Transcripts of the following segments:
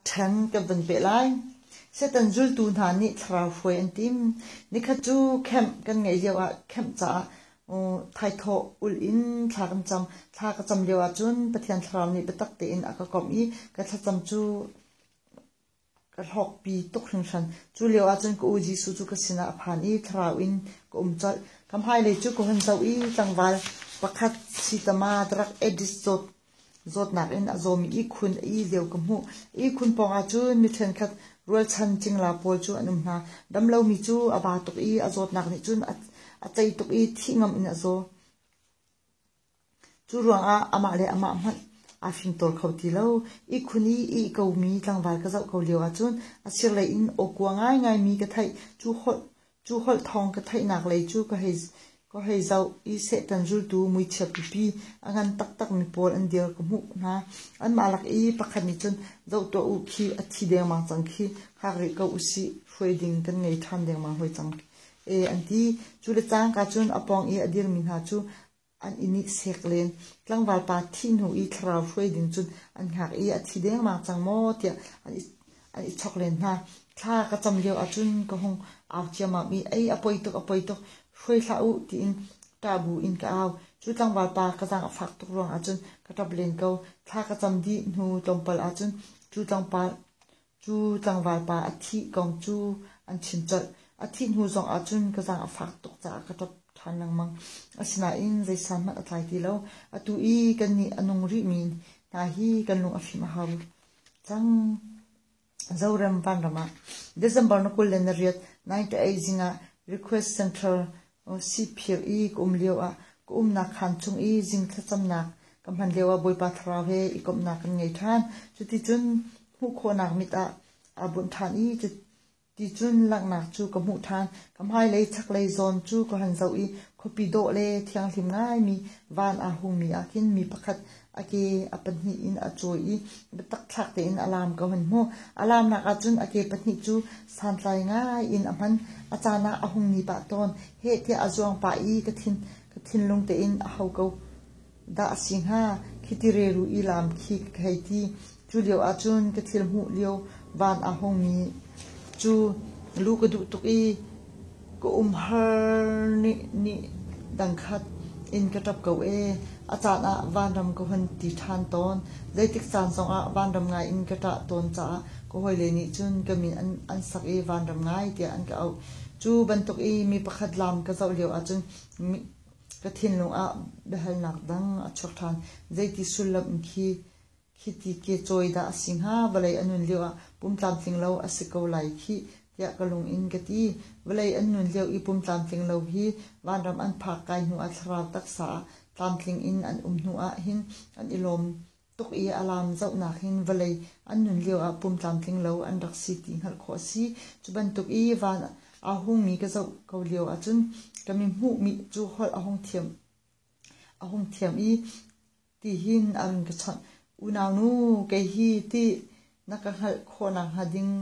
Ṭhen kan van peh lai. Satan zultu hna nih thlarau hruai an tim. Nikhat cu camp kan ngeih lioah camp caah thaithawh ulh in thla kan cam. Thla ka cam lio ahcun Pathian thlarau nih biatak tein a ka komh i ka thlacam cu ka hlawkpi tuk hringhran. Cu lio ahcun ka u Jesuh cu ka sinah a phan i thlarau in ka um colh. Ka hmailei cu ka hun zoh i tlangval pakhat sitama drug addict zawt Zawtnak in a zawmi ihkhun a ih lio ka hmuh. Ihkhun pawngah cun mi ṭhenkhat rualchan cingla pawl cu an um hna. Damlomi cu a ba tuk i a zawtnak nih cun a cei tuk i thih ngam in a zaw. Cu ruangah amah le amah hmanh aa fimtawl kho ti lo. Ihkhun i ih komi tlangval ka zoh ko lio ahcun a sirlei in awkua ngaingaimi ka theih. Cu holh thawng ka theihnak lei cu ka hei zoh i Satan zultu muichia pipi a ngan taktakmi pawl an dir ka hmuh hna. Anmah lak i pakhat nih cun, “Zoh tuah u khi, a thi dengmang cang khi, hngak rih ko usih, hruai ding kan ngei ṭhan dengmang hoi cang e,” an ti. Cu le cangka cun a pawng i a dirmi hna cu an i nihsek len. Tlangval pa thih hnu i thlarau hruai ding cun an hngak i a thi dengmang cang maw tiah an i chok len hna. Thla ka cam lio ahcun ka hung au ciammam i ei a poi tuk a poi tuk hruai hlah u tiin ṭah bu in ka au. Cu tlangval pa ka zaang a fak tuk ruang ahcun ka ṭap len ko. Thla ka cam dih hnu tlawmpal ahcun cu tlangpal Cu tlangval pa a thih kong cu an chim colh. A thih hnu zong ahcun ka zaang a fak tuk caah ka ṭap ṭhan lengmang. Asinain zei san hmanh a tlai ti lo. Atu i kannih a nung rihmi hna hi kan lung a fim a hau cang. Zorem vanram ah December na 28, 98 zing ah Request Central Sihphir i ka um lio ah ka umnak khaan chung i zing thlacamnak ka hman lio ah Bawipa Thlarau he i komhnak kan ngei ṭhan. Cuticun hmuh khawhnak mit ah aa bunh ṭhan i cuticun langhnak cu ka hmuh ṭhan. Ka hmailei chaklei zawn cu ka han zoh i khuapi dawh le thianghlim ngaimi van aa hungmi ah khin mi pakhat a ke a pahnih in a cawi i biatak thlak tein a laam ka hun hmuh. A laamnak ahcun a ke pahnih cu santlai ngai in a hman. A caan ah a hung ni pah tawn. Heh tiah a zuang pah i ka thin ka thinlung tein a ho ko dah a si hnga? Khiti reru i laam khi ka hei ti. Cu lio ahcun ka thil hmuh lio van aa hungmi cu lu ka duh tuk i Ka umhar nih dangkhat in ka ṭap ko ee. A caan ah vanram ka hun ti ṭhan tawn. Zeitik caan zongah vanram ngai in ka ṭah tawn caah ka hawile nih cun ka min an sak i vanram ngai tiah an ka auh. Cu bantuk i mi pakhat laam ka zoh lio ahcun ka thinlung ah biahalnak dang a chuak ṭhan. Zeiti sullam in khi Khiti ke cawi dah a si hnga? Vawlei a nun lioah pum tlamtling lo a si ko lai khih, tiah ka lung in ka ti. Vawlei an nun lio i pum tlamtling lo hi vanram an phak kai hnuah thlarau taksa ah tlamtling in an um hnuah hin an i lawm tuk i a laam zohnak hin vawlei an nun lioah pum tlamtling lo an rak si ti hngalh khawh a si. Cu bantuk i van aa hungmi ka zoh ko lio ahcun ka mi hmuhmi cu holh a hung thiam i Tihin a run ka chawnh. Unaunu, kei hi ti na ka hngalh khawh nakhnga ding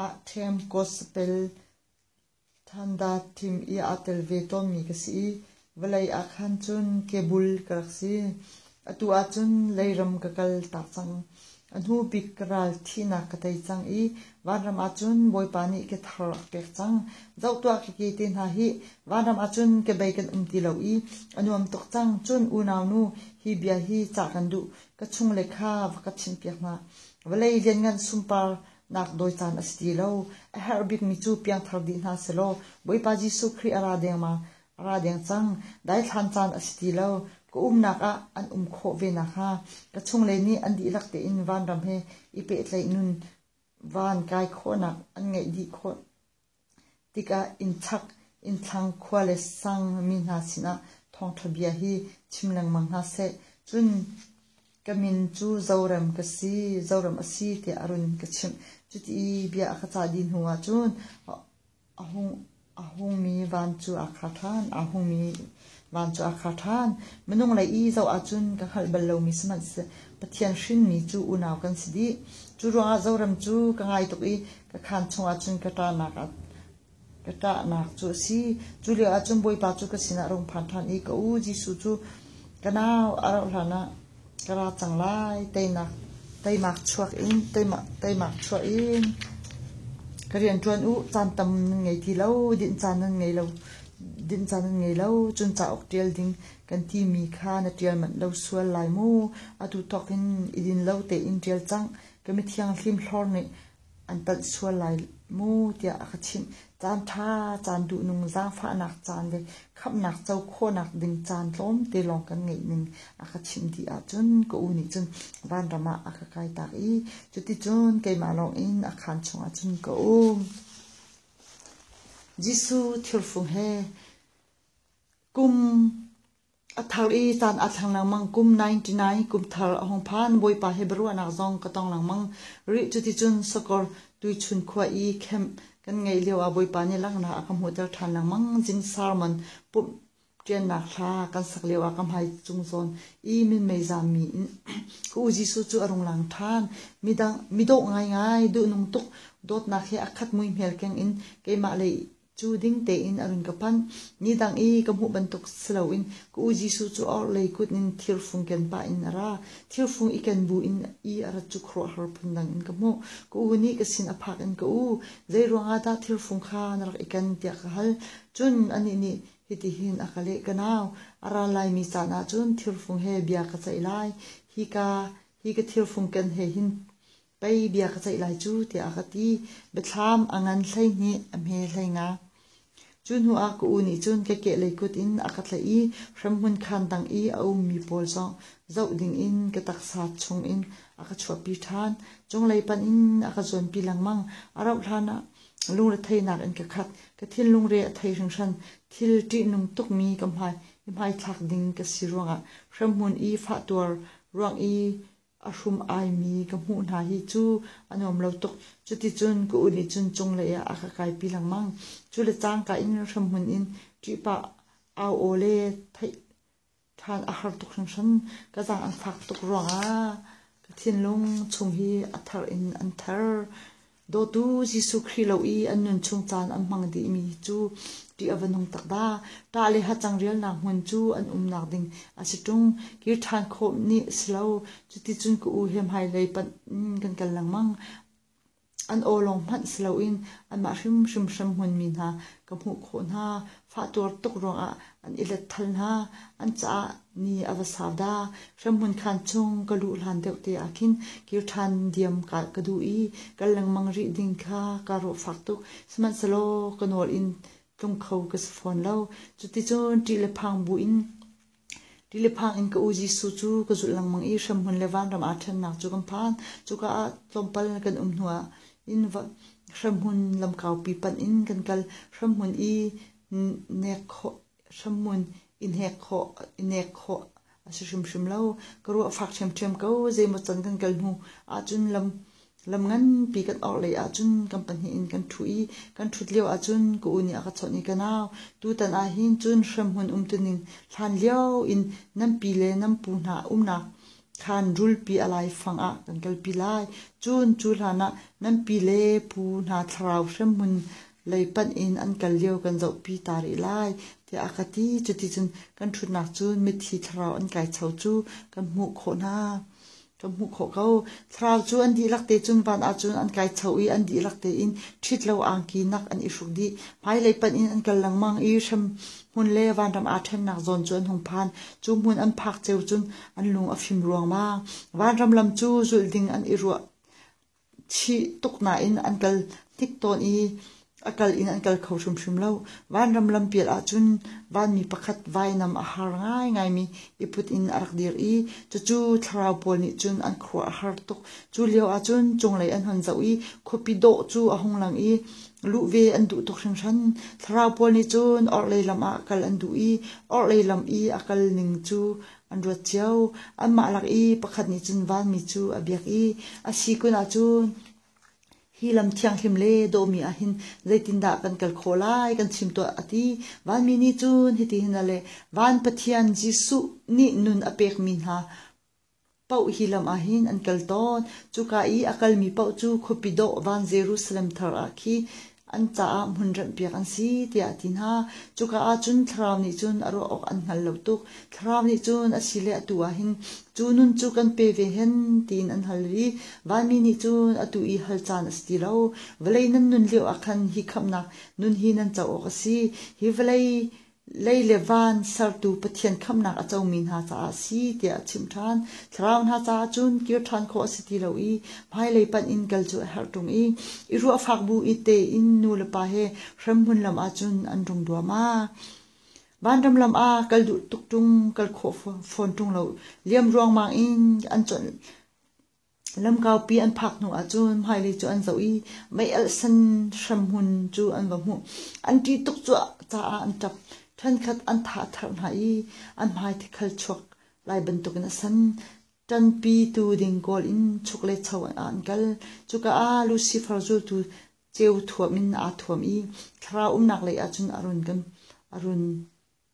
ah ṭhem gospel thanda thim i aa tel ve tawnmi ka si i vawlei ah khan cun kebul ka rak si. Atu ahcun leiram ka kal tak cang. A hnu bik ka ral thihnak ka tei cang i vanram ahcun Bawipa nih ke thar a pek cang. Zoh tuah ka ke te hna hi vanram ahcun kebei kan um ti lo i a nuam tuk cang. Cun unaunu, hi bia hi cah kan duh. Ka chungle kha va ka chimhpiak hna. Vawlei lianngan sunparnak dawi caan a si ti lo. A herh bikmi cu piangthar dih hna selaw Bawipa Jesuh Khrih a ra dengmang A ra deng cang. Daithlan caan a si ti lo. Ka umnak ah an um khawh ve nakhnga ka chungle nih an dihlak tein vanram he i pehtlaih nun van kai khawhnak an ngeih dih khawh tikah innchak, innthlang khua le sang mi hna sinah thawngṭha bia hi chim lengmang hna seh. Cun ka min cu Zorem ka si, Zorem a si tiah a run ka chimh. Cuti i bia a ka cah dih hnu ahcun A hungmi van cu aa khar ṭhan. Aa hungmi van cu aa khar ṭhan. Minung lei i zoh ahcun ka hngalh bal lomi sihmanhseh Pathian hrinmi cu unau kan si dih. Cu ruangah Zoram cu ka ngai tuk i ka khaan chungah cun ka ṭahnak cu a si. Cu lio ahcun Bawipa cu ka sinah a rung phan ṭhan i ka u Jesuh cu ka nau a rauh hlanah ka ra cang lai. Teimak chuak in teimak chuah in ka rian ṭuan u. Caan tam nan ngei ti lo, dinh caan nan ngei lo. Dinh caan nan ngei lo. Cun cauk ṭial ding kan timi kha na ṭial manh lo sual lai mu. Atu thawk in i din lo tein ṭial cang. Ka mithianghlim hlor nih an tanh sual lai mu tiah a ka chimh. Caan ṭha, caan duhnung, zaangfahnak caan le khamhnak co khawhnak ding caan tlawmte lawng kan ngeih ning a ka chimh dih ahcun ka u nih cun vanram ah a ka kaitak i cuticun keimah lawng in a khaan chungah cun ka um. Jesuh thirfung he kum A thar i caan aa thleng lengmang. Kum 99 kum thar a hung phan. Bawipa he biaruahnak zong ka tong lengmang rih. Cuticun sakawr tuichun khua i camp kan ngeih lio ah Bawipa nih langhnak a ka hmuhter ṭhan lengmang. Zing sermon pumh ṭiannak hla kan sak lio ah ka hmai cung zawn i minmei zaammi in ka u Jesuh cu a rung lang ṭhan. Midang midawh ngaingai, duhnung tuk, dawtnak he a khat muihmel keng in keimah lei Cu ding tein a run ka panh. Ni dang i ka hmuh bantuk si loin ka u Jesuh cu orhlei kut in thirfung ken pah in a ra. Thirfung i ken bu in i a rat cu khuaruahhar phundang in ka hmuh. Ka u nih ka sin a phak in ka u, zei ruangah dah thirfung kha na rak i ken tiah ka hal. Cun anih nih hitihin a ka leh, Ka nau, a ra laimi caan ah cun thirfung he bia ka ceih lai. Hika hi ka thirfung ken he hin Pei bia ka ceih lai cu tiah a ka ti. Biathlam a ngan 12, a hme 15. Cu hnu ah ka u nih cun ka kehlei kut in a ka tlaih i hremhmun khaan dang i a ummi pawl zong zoh dingin ka taksa chungin a ka chuahpi ṭhan. Cunglei panh in a ka zuanpi lengmang. A rauh hlan ah lungretheihnak in ka khat. Ka thinlung re a thei hringhran. Thil ṭihnung tukmi ka hmai i hmaithlak ding ka si ruangah hremhmun i fahtuar ruang i a hrum aimi ka hmuh hna hi cu a nuam lo tuk. Cuticun ka u nih cun cunglei ah a ka kaipi lengmang. Cu le cangka in hremhmun in ṭihpah au aw le theih ṭhan a har tuk hringhran. Ka zaang an fak tuk ruangah ka thinlung chung hi a thar in an ther. Dawtu Jesuh Khrih lo i an nun chung caan an hmang dihmi cu ṭih a va nung tak dah! Ṭah le hacang rialnak hmun cu an umnak ding a si ṭung. Kir ṭhan khawh nih a si lo. Cuticun ka u he hmailei panh in kan kal lengmang. An aw lawng hmanh si loin anmah hrimhrim hremhmunmi hna ka hmuh khawh hna. Fahtuar tuk ruangah an i letthal hna. An caah ni a va sau dah. Hremhmun khaan chung ka luh hlan deuh te ah khin kir ṭhan diam ka duh i kal lengmang rih ding kha kaa ruah fak tuk. Sihmanhsehlaw ka nawl in tlung kho ka si fawn lo. Cuticun ṭih le phang buin ṭih le phang in ka u Jesuh cu ka zulh lengmang i hremhmun le vanram aa ṭhennak cu kan phan. Cuka ah tlawmpal kan um hnuah in hremhmun lamkaupi panh in kan kal. Hremhmun i nek khawh hremhmun i hnek khawh i nek khawh a si hrimhrim lo. Ka ruah fak ṭhiamṭhiam ko. Zeimaw can kan kal hnu ahcun lam lam nganpi kan orhlei ahcun kan pahnih in kan ṭhu i kan ṭhut lio ahcun ka u nih a ka chawnh i ka nau tutan ahhin cun hremhmun umtuning hlan lio in nan pi le nan pu hna umnak khan rulpi a laifang ah kan kalpi lai. Cun cu hlan ah nan pi le pu hna thlarau hremhmun lei panh in an kal lio kan zohpi ta rih lai tiah a ka ti. Cuticun kan ṭhutnak cun mithi thlarau an kai cho cu kan hmuh khawh hna. Kan hmuh khawh ko. Thlarau cu an dihlak te cun van ahcun an kai cho i an dihlak tein ṭhit lo angki nak an i hruk dih. Hmailei panh in an kal lengmang i hremhmun le vanram aa ṭhennak zawn cu an hung phan. Cu hmun an phak ceu cun an lung a fim ruangmang. Vanram lam cu zulh ding an i ruah chih tuk nain an kal hnik tawn i a kal in an kal kho hrimhrim lo. Vanram lampial ahcun vanmi pakhat vainam a har ngaingaimi i put in a rak dir i cucu thlarau pawl nih cun an khuaruah a har tuk. Cu lio ahcun cunglei an hun zoh i khuapi dawh cu a hung lang i luh ve an duh tuk hringhran. Thlarau pawl nih cun orhlei lam ah kal an duh i orhlei lam i a kal ning cu an ruat cio. Anmah lak i pakhat nih cun vanmi cu a biak i a si kun ahcun hi lam thianghlim le dawhmi ah hin zeitindah kan kal khawh lai kan chim tuah a ti. Vanmi nih cun hitihin a leh, Van Pathian Jesuh nih nun a pekmi hna paoh hi lam ah hin an kal tawn. Cuka i a kalmi paoh cu khuapi dawh van Jerusalem thar ah khi An caah hmun remhpiak an si, tiah a ti hna. Cuka ah cun Thlarau nih cun a ruah awk an hngal lo tuk. Thlarau nih cun a si le atu ah hin cu nun cu kan pe ve hen tiin an hal i vanmi nih cun atu i hal caan a si ti lo. Vawlei nan nun lio ah khan hi khamhnak nun hi nan co awk a si. Hi vawlei Lei le van sertu Pathian khamhnak a comi hna caah a si tiah a chimh ṭhan. Thlarau hna caah cun kir ṭhan khawh a si ti lo i hmailei panh in kal cu a herh ṭung i i ruahfak bu i tein nu le pa he hremhmun lam ah cun an rung duahmah. Vanram lam ah kal duh tuk ṭung, kal khawh fawn ṭung lo, liam ruangmang in an chawnh. Lamkaupi an phak hnu ahcun hmailei cu an zoh i mei-alh san hremhmun cu an va hmuh. An ṭih tuk caah an ṭap. Ṭhenkhat an thah tharh hna i an hmai thikhal chuak lai bantukin a san. Ṭanpitu ding kawl in chuk le cho ah an kal. Cuka ah Lucifer zultu ceu thuam in aa thuam i thlarau umnak lei ahcun a run kan a run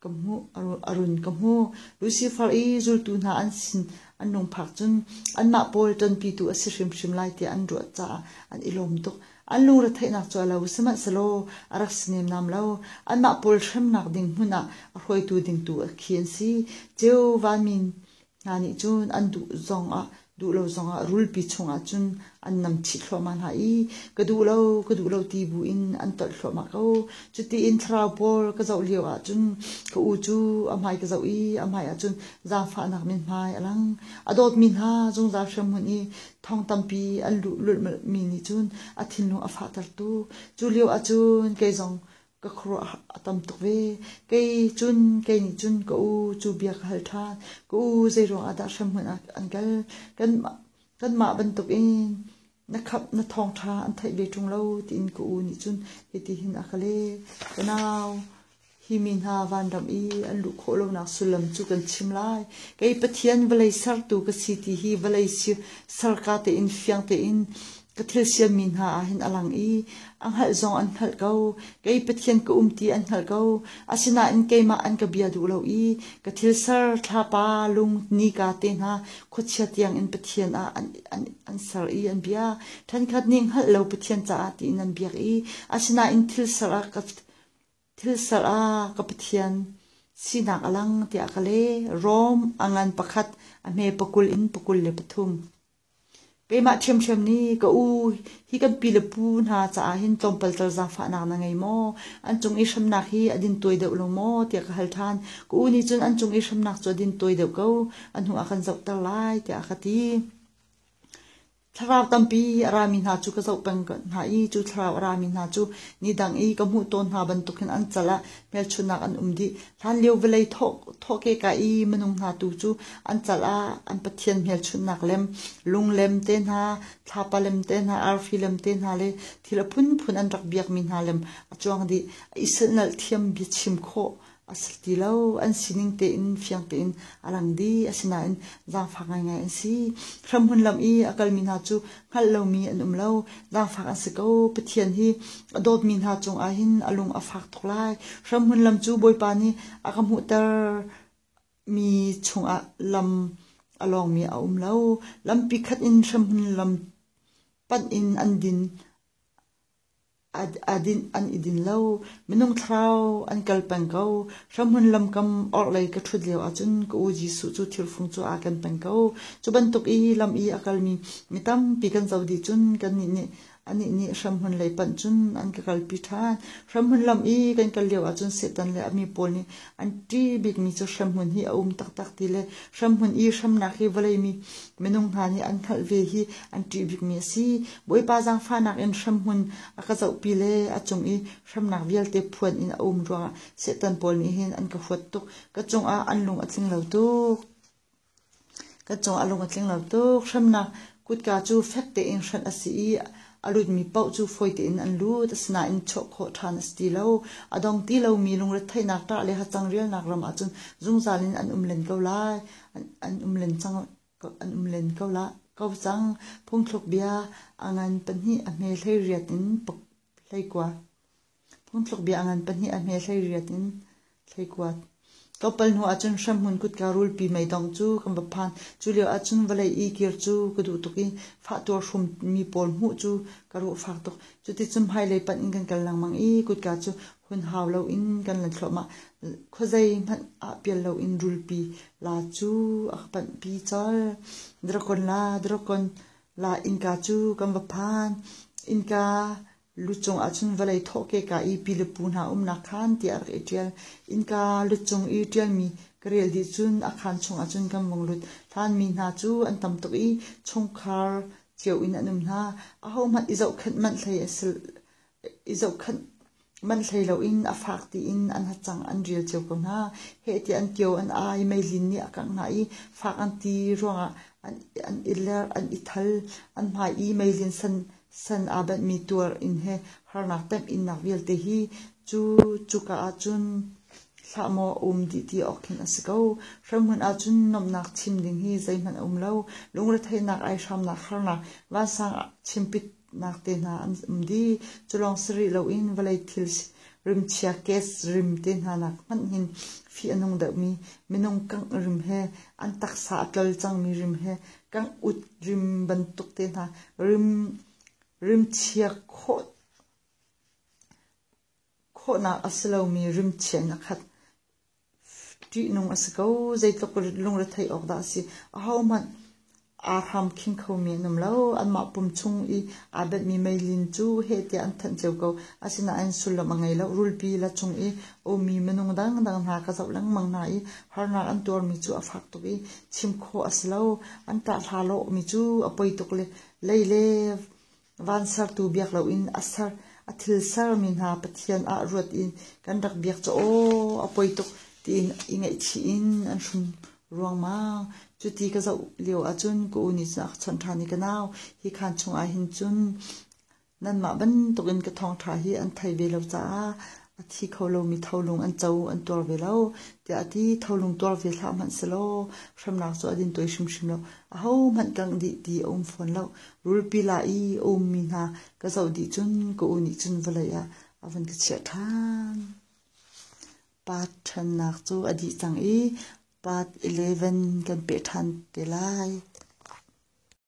ka hmuh, a run ka hmu. Lucifer i zultu hna an sin an rung phak cun anmah pawl ṭanpitu a si hrimhrim lai tiah an ruah caah an i lawm tuk. An lungretheihnak cu a lo, sihmanhsehlaw a rak si nemnam lo. Anmah pawl hremnak ding hmun ah a hruaitu ding tu khi an si. Ceu vanmi hna nih cun an duh zongah duh lo zongah rulpi chungah cun an nam chih thluahmah hna i ka duh lo ka duh lo ti bu in an tolh thluahmah ko. Cutiin thlarau pawl ka zoh lio ah cun ka u cu a hmai ka zoh i a hmai ah cun zaangfahnak mithmai a lang. A dawtmi hna zungzal hremhmun i thong tampi an luh lulhmalhmi nih cun a thinlung a fahter tuk. Cu lio ah cun kei zong ka khuaruah a tam tuk ve. Kei cun kei nih cun ka u cu bia ka hal ṭhan. Ka u zeiruang ah dah hremhmun ah an kal? Kanmah kanmah bantukin na khamh na thawngṭha an theih ve ṭung lo tiin ka u nih cun hitihin a ka leh. Ka nau, hi mi hna vanram i an luh khawh lonak sullam cu kan chim lai. Kei Pathian vawlei sertu ka si ti hi vawlei serka tein fiang tein Ka thil siammi hna ah hin a lang i a hngalh zong an hngalh ko. Kei Pathian ka um ti an hngalh ko. Asinain keimah an ka bia duh lo i ka thil ser thlapa, lung, nika te hna khuachia tiangin Pathian ah an, an, an ser i an bia. Ṭhenkhat nih hngalh lo Pathian caah tiin an biak i asinain thil ser ah ka Thil ser ah ka Pathian sinak a lang tiah ka leh. Rom a ngan pakhat a hme pakul in 23. Keimah ṭhiamṭhiam nih ka u hi kan pi le pu hna caah hin tlawmpal tal zaangfahnak na ngei maw? An cung i hremnak hi a dintuai deuh lo maw? tiah ka hal ṭhan. Ka u nih cun an cung i hremnak cu a dintuai deuh ko, a hnu ah kan zohter lai tiah a ka ti. Thlarau tampi a rami hna cu ka zoh peng hna i cu thlarau a rami hna cu ni dang i ka hmuh tawn hna bantukin an cal ah hmelchunhnak an um dih. Hlanlio vawlei thawhkehka i minung hna tu cu an cal ah an pathian hmelchunhnak lem, lunglem te hna, thlapa lem te hna, arfi lem te hna le thil a phunphun an rak biakmi hna lem a cuang dih. I silhnalh thiam biachim khawh a si ti lo. An sining tein fiang tein a lang dih. Asinain zaangfak ngaingai an si. Hramhmun lam i a kalmi hna cu hngalh lomi an um lo. Zaangfak an si ko. Pathian hi a dawtmi hna cungah hin a lung a fak tuk lai. Hramhmun lam cu Bawipa nih a ka hmuhter mi chungah lam a lawngmi a um lo. Lampi khat in hremhmun lam panh in an din an i din lo. Minung thlarau an kal peng ko. Hramhmun lamkam orhlei ka ṭhut lio ahcun ka u Jesuh cu thirfung cu aa ken peng ko. Cu bantuk i lam i a kalmi mi tampi kan zoh dih cun kannih nih Anih nih hremhmun lei panh cun an ka kalpi ṭhan. Hremhmun lam i kan kal lio ahcun Satan le a mi pawl nih an ṭih bikmi cu hremhmun hi a um taktak ti le hremhmun i hremnak hi vawlei mi minung hna nih an hngalh ve hi an ṭih bikmi a si. Bawipa zaangfahnak in hremhmun a ka zohpi le a cung i hremnak vialte phuan in a um ruangah Satan pawl nih hin an ka huat tuk. Ka cungah an lung a tling lo tuk. Ka cungah a lung a tling lo tuk. Hremnak kutka cu fek tein hrenh a si i a lutmi paoh cu fawi tein an lut. Asinain chuah khawh ṭhan a si ti lo. A dong ti lomi lungretheihnak ṭah le hacang rialnak ram ah cun zungzal in an um len ko lai. An um len cang an um len ko la ko cang. Phungthluk bia a ngan pahnih a hme 18 in 19. Phungthluk bia a ngan pahnih a hme 18 in 19. Tlawmpal hnu ahcun hremhmun kutka rulpi meidong cu kan va phan. Cu lio ahcun vawlei i kir cu ka duh tuk i fahtuar hrummi pawl hmuh cu ka ruah fak tuk. Cuticun hmailei panh in kan kal lengmang i kutka cu hun hau loin kan lan thluahmah. Khuazei hmanh ah pial loin rulpi la cu a ka panhpi colh. Drakon la, drakon la innka cu kan va phan. Innka lucung ahcun vawlei thawhkeka i pi le pu hna umnak khaan tiah a rak i ṭial. Innka lucung i ṭialmi ka rel dih cun a khaan chung ahcun kan vung lut. Hlanmi hna cu an tam tuk i chungkhar cio in an um hna. Ahohmanh i zohkhenh manh hlei a si i zohkhenh manh hlei loin a fak tiin an hacang an rial cio ko hna. Heh tiah an kio an ai, meilin nih a kangh hna i fak an ti ruangah an i ler, an i thal, an hmai i meilin san san aa benhmi tuar in he harnak temhinnak vialte hi cu cuka ah cun hlah maw a um dih ti awk khin a si ko. Hremhmun ah cun nuamhnak chim ding hi zeihmanh a um lo. Lungretheihnak, aihramnak, harnak, vansang chimpitnak te hna an um dih. Cu lawng si rih loin vawlei thil rimchia gas rim te hna nak hmanh hin fih a nung deuhmi minung kangh rim he an taksa a tlol cangmi rim he kangh ut rim bantuk te hna rim rimchia khawh khawhnak a si lomi rimchia in a khat. Ṭihnung a si ko. Zeitluk lungretheih awk dah a si. Ahohmanh aa hram khing khomi an um lo. Anmah pum chung i aa benhmi meilin cu heh tiah an thanh cio ko. Asinain sullam a ngei lo. Rulpi la chung i a ummi minung dangdang hna ka zoh lengmang hna i harnak an tuarmi cu a fak tuk i chim khawh a si lo. An ṭah hla lawhmi cu a poi tuk le lei le van sertu biak loin a ser a thil sermi hna Pathian ah ruat in kan rak biak cu aw a poi tuk tiin i ngaihchih in an hrum ruangmang. Cuti ka zoh lio ahcun ka u nih cun a ka chawnh ṭhan i ka nau hi khaan chung ah hin cun Nanmah bantukin ka thawngṭha hi an thei ve lo caah a thi kho lomi tholung an co an tuar ve lo, tiah a ti. Tholung tuar ve hlah hmanh sehlaw hremnak cu a dintuai hrimhrim lo. Ahohmanh kangh dih ti a um fawn lo. Rulpi la i a ummi hna ka zoh dih cun ka u nih cun vawlei ah a vun ka chiah ṭhan. Part ṭhennak cu a dih cang i part 11 kan peh ṭhan te lai.